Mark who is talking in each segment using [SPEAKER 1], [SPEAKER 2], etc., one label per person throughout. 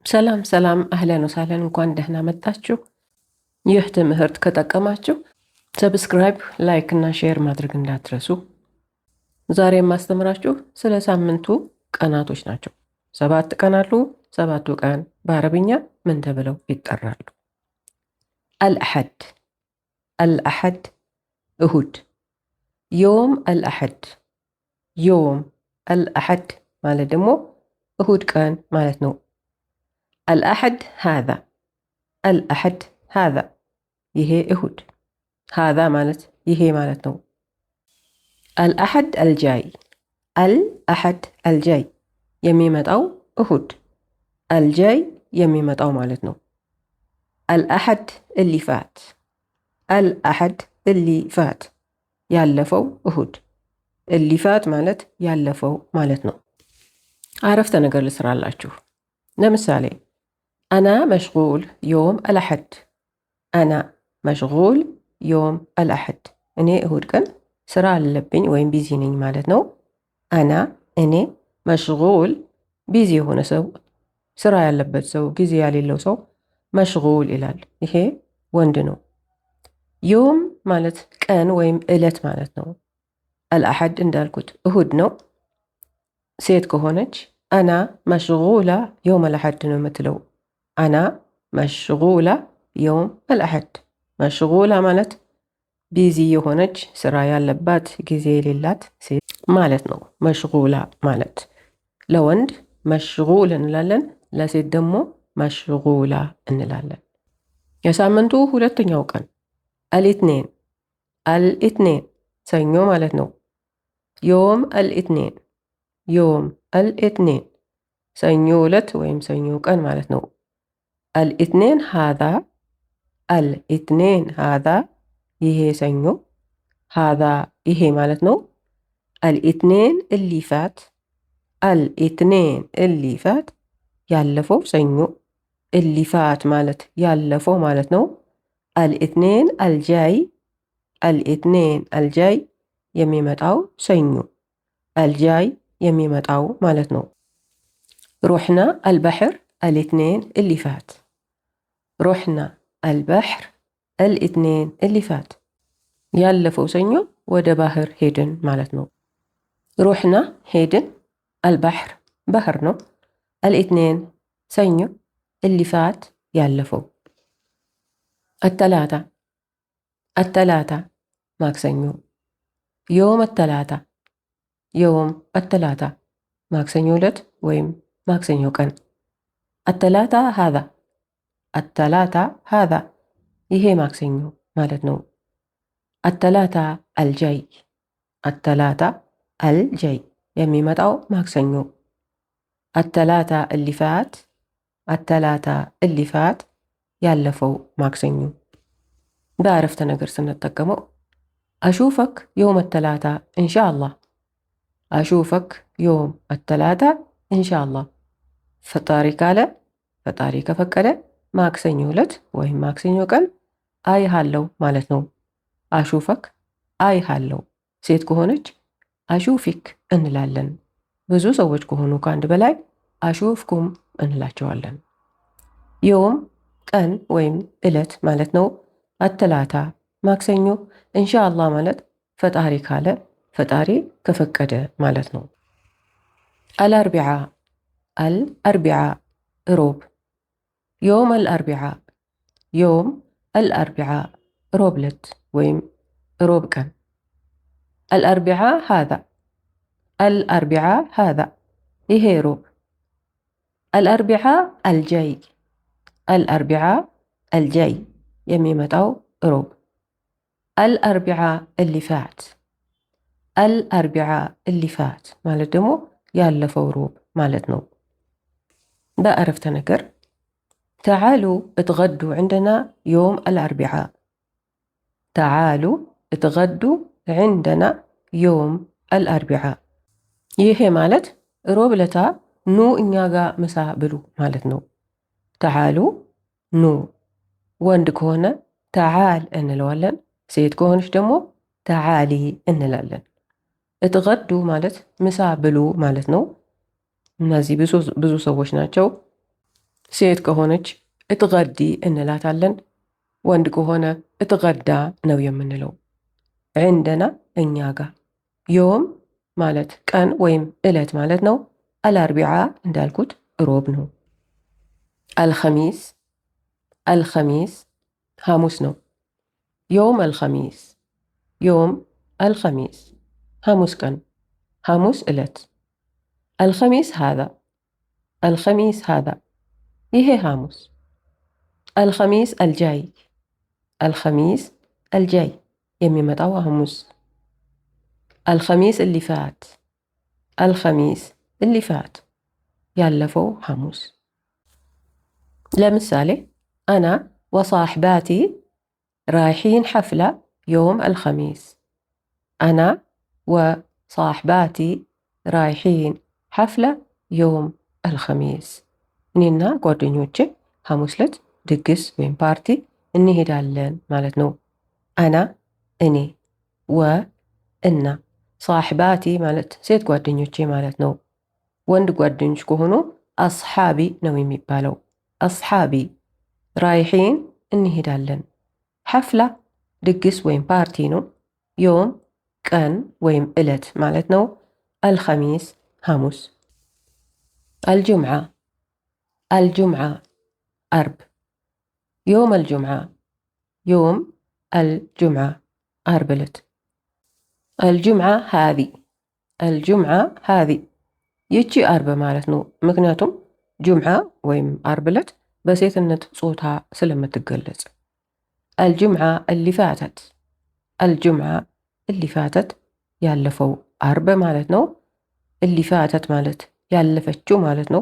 [SPEAKER 1] ሰላም ሰላም፣ أهلا وسهلا፣ እንኳን ደህና መጣችሁ። ይህ ትምህርት ከጠቀማችሁ subscribe፣ like እና share ማድረግ እንዳትረሱ። ዛሬ የማስተምራችሁ ስለ ሳምንቱ ቀናቶች ናቸው። 7 ቀን አሉ። 7ቱ ቀን በአረብኛ ምን ተብለው ይጠራሉ? الأحد፣ الأحد እሁድ። يوم الأحد፣ يوم الأحد ማለት ደግሞ እሁድ ቀን ማለት ነው። الأحد هذا፣ الأحد هذا ይሄ እሁድ። هذا ማለት ይሄ ማለት ነው። الأحد الجاي፣ الأحد الجاي የሚመጣው እሁድ። الجاي የሚመጣው ማለት ነው። الأحد اللي فات፣ الأحد اللي فات ያለፈው እሁድ። اللي فات ማለት ያለፈው ማለት ነው። አረፍተ ነገር ልስራላችሁ። ለምሳሌ أنا مشغول يوم الأحد፣ أنا مشغول يوم الأحد እኔ እሁድ ቀን ስራ አለብኝ ወይም busy ነኝ ማለት ነው። أنا እኔ፣ مشغول busy የሆነ ሰው፣ ስራ ያለበት ሰው፣ ጊዜ የሌለው ሰው مشغول ይላል። ይሄ ወንድ ነው። يوم ማለት ቀን ወይም እለት ማለት ነው። الأحد እንዳልኩት እሁድ ነው። ሴት ከሆነች أنا مشغولة يوم الأحد ነው የምትለው። أنا مشغولة يوم الأحد። مشغولة ማለት busy የሆነች፣ ስራ ያለባት፣ ጊዜ የሌላት ሴት ማለት ነው። مشغولة ማለት ለወንድ مشغول እንላለን፣ ለሴት ደግሞ مشغولة እንላለን። የሳምንቱ ሁለተኛው ቀን الاثنين፣ الاثنين ሰኞ ማለት ነው። يوم الاثنين፣ يوم الاثنين ሰኞ ዕለት ወይም ሰኞ ቀን ማለት ነው። الاثنين هذا፣ الاثنين هذا ይሄ ሰኞ፣ هذا ይሄ ማለት ነው። الاثنين اللي فات፣ الاثنين اللي فات ያለፈው ሰኞ። اللي فات ማለት ያለፈው ማለት ነው። الاثنين الجاي፣ الاثنين الجاي የሚመጣው ሰኞ። الجاي የሚመጣው ማለት ነው። رحنا البحر الاثنين اللي فات፣ رحنا البحر الاثنين اللي فات ያለፈው ሰኞ ወደ ባህር ሄድን ማለት ነው። رحنا ሄድን፣ البحر ባህር ነው። الاثنين ሰኞ፣ اللي فات ያለፈው። الثلاثاء፣ الثلاثاء ማክሰኞ። يوم الثلاثاء፣ يوم الثلاثاء ማክሰኞ ዕለት ወይም ማክሰኞ ቀን። الثلاثاء هذا፣ الثلاثاء هذا ይሄ ማክሰኞ ማለት ነው። الثلاثاء الجاي፣ الثلاثاء الجاي የሚመጣው ማክሰኞ። الثلاثاء اللي فات፣ الثلاثاء اللي فات ያለፈው ማክሰኞ። በአረፍተ ነገር ስንጠቀመው أشوفك يوم الثلاثاء إن شاء الله፣ أشوفك يوم الثلاثاء إن شاء الله ፈጣሪ ካለ፣ ፈጣሪ ከፈቀደ ማክሰኞ ዕለት ወይም ማክሰኞ ቀን አይሃለው ማለት ነው። أشوفك አይሃለው። ሴት ከሆነች أشوفك እንላለን። ብዙ ሰዎች ከሆኑ ከአንድ በላይ أشوفكم እንላቸዋለን። يوم ቀን ወይም ዕለት ማለት ነው። الثلاثاء ማክሰኞ፣ إن شاء الله ማለት ፈጣሪ ካለ፣ ፈጣሪ ከፈቀደ ማለት ነው። الأربعاء፣ الأربعاء ሮብ። يوم الأربعاء፣ يوم الأربعاء ሮብ ዕለት ወይም ሮብ ቀን። الأربعاء هذا፣ الأربعاء هذا ይሄ ሮብ። الأربعاء الجاي፣ الأربعاء الجاي የሚመጣው ሮብ። الأربعاء اللي فات፣ الأربعاء اللي فات ማለት ደግሞ ያለፈው ሮብ ማለት ነው። በአረፍተ ነገር تعالوا اتغدوا عندنا يوم الأربعاء፣ تعالوا اتغدوا عندنا يوم الأربعاء። ይሄ ማለት ሮብ ለታ ኑ እኛ ጋ ምሳ ብሉ ማለት ነው። تعالوا ኑ፣ ወንድ ከሆነ تعال እንለዋለን። ሴት ከሆነች ደግሞ تعالي እንላለን። اتغدوا ማለት ምሳ ብሉ ማለት ነው። እነዚህ ብዙ ሰዎች ናቸው። ሴት ከሆነች اتغدي እንላታለን። ወንድ ከሆነ اتغدى ነው የምንለው። عندنا እኛ ጋ። يوم ማለት ቀን ወይም ዕለት ማለት ነው። الأربعاء እንዳልኩት ሮብ ነው። الخميس الخميس ሐሙስ ነው። يوم الخميس يوم الخميس ሐሙስ ቀን፣ ሐሙስ ዕለት። الخميس هذا الخميس هذا ይሄ ሐሙስ። الخميس الجاي الخميس الجاي የሚመጣው ሐሙስ። الخميس اللي فات الخميس اللي فات ያለፈው ሐሙስ። ለምሳሌ أنا وصاحباتي رايحين حفلة يوم الخميس። أنا وصاحباتي رايحين حفلة يوم الخميس። እኔና ጓደኞቼ ሐሙስ ዕለት ድግስ ወይም ፓርቲ እንሄዳለን ማለት ነው። أنا እኔ፣ و እና፣ صاحباتي ማለት ሴት ጓደኞቼ ማለት ነው። ወንድ ጓደኞች ከሆኑ أصحابي ነው የሚባለው። أصحابي رايحين እንሄዳለን። حفلة ድግስ ወይም ፓርቲ ነው። يوم ቀን ወይም ዕለት ማለት ነው። الخميس ሐሙስ። الجمعة الجمعة አርብ። يوم الجمعة يوم الجمعة አርብ ዕለት። الجمعة هذي الجمعة هذي ይቺ አርብ ማለት ነው። ምክንያቱም جمعة ወይም አርብ ዕለት በሴትነት ጾታ ስለምትገለጽ። الجمعة اللي فاتت الجمعة اللي فاتت ያለፈው አርብ ማለት ነው። اللي فاتت ማለት ያለፈችው ማለት ነው።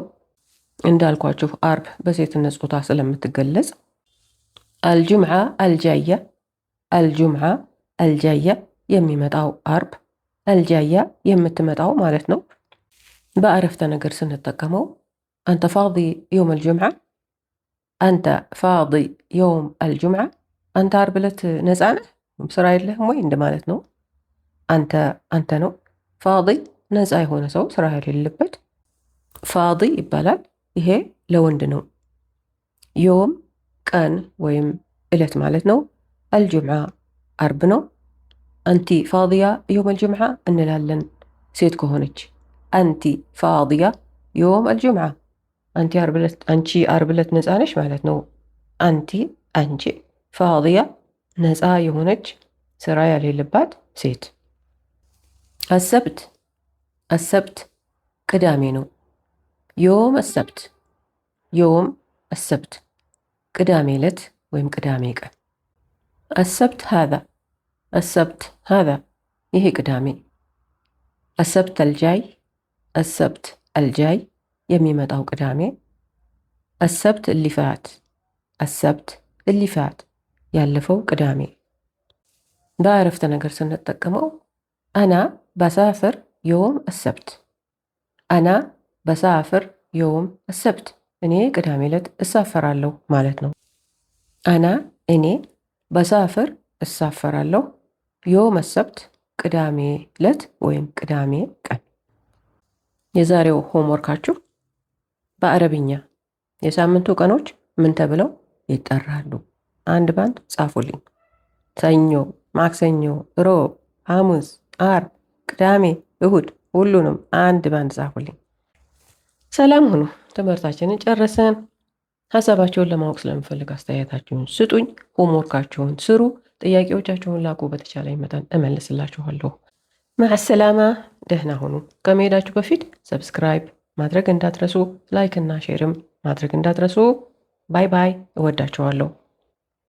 [SPEAKER 1] እንዳልኳችሁ አርብ በሴትነት ጾታ ስለምትገለጽ። الجمعة الجاية الجمعة الجاية የሚመጣው አርብ፣ الجاية የምትመጣው ማለት ነው። በአረፍተ ነገር ስንጠቀመው أنت فاضي يوم الجمعة፣ أنت فاضي يوم الجمعة፣ አንተ አርብ ዕለት ነፃ ነህ፣ ስራ የለህም ወይ እንደማለት ነው። أنت አንተ ነው። فاضي ነፃ የሆነ ሰው፣ ስራ የሌለበት فاضي ይባላል። ይሄ ለወንድ ነው። يوم ቀን ወይም ዕለት ማለት ነው። الجمعة አርብ ነው። أنتِ فاضية يوم الجمعة እንላለን ሴት ከሆነች። أنتِ فاضية يوم الجمعة፣ አንቺ አርብ ዕለት ነፃ ነሽ ማለት ነው። أنتِ አንቺ፣ فاضية ነፃ የሆነች፣ ስራ የሌለባት ሴት። السبت السبت ቅዳሜ ነው። يوم السبت يوم السبت ቅዳሜ ዕለት ወይም ቅዳሜ ቀን። السبت هذا السبت هذا ይሄ ቅዳሜ። السبت الجاي السبت الجاي የሚመጣው ቅዳሜ። السبت اللي فات السبت اللي فات ያለፈው ቅዳሜ። በአረፍተ ነገር ስንጠቀመው أنا بسافر يوم السبت፣ أنا بسافر يوم السبت እኔ ቅዳሜ ዕለት እሳፈራለሁ ማለት ነው። أنا እኔ፣ بسافر እሳፈራለሁ፣ يوم السبت ቅዳሜ ዕለት ወይም ቅዳሜ ቀን። የዛሬው homework ኣችሁ በአረብኛ የሳምንቱ ቀኖች ምን ተብለው ይጠራሉ? አንድ ባንድ ጻፉልኝ። ሰኞ፣ ማክሰኞ፣ ሮብ፣ ሐሙስ፣ አርብ፣ ቅዳሜ፣ እሁድ፣ ሁሉንም አንድ ባንድ ጻፉልኝ። ሰላም ሁኑ። ትምህርታችንን ጨረስን። ሀሳባችሁን ለማወቅ ስለምፈልግ አስተያየታችሁን ስጡኝ። Homework ኣችሁን ስሩ። ጥያቄዎቻችሁን ላኩ። በተቻለኝ መጠን እመልስላችኋለሁ። مع السلامة፣ ደህና ሁኑ። ከመሄዳችሁ በፊት subscribe ማድረግ እንዳትረሱ፣ like እና share ም ማድረግ እንዳትረሱ። Bye bye። እወዳችኋለሁ።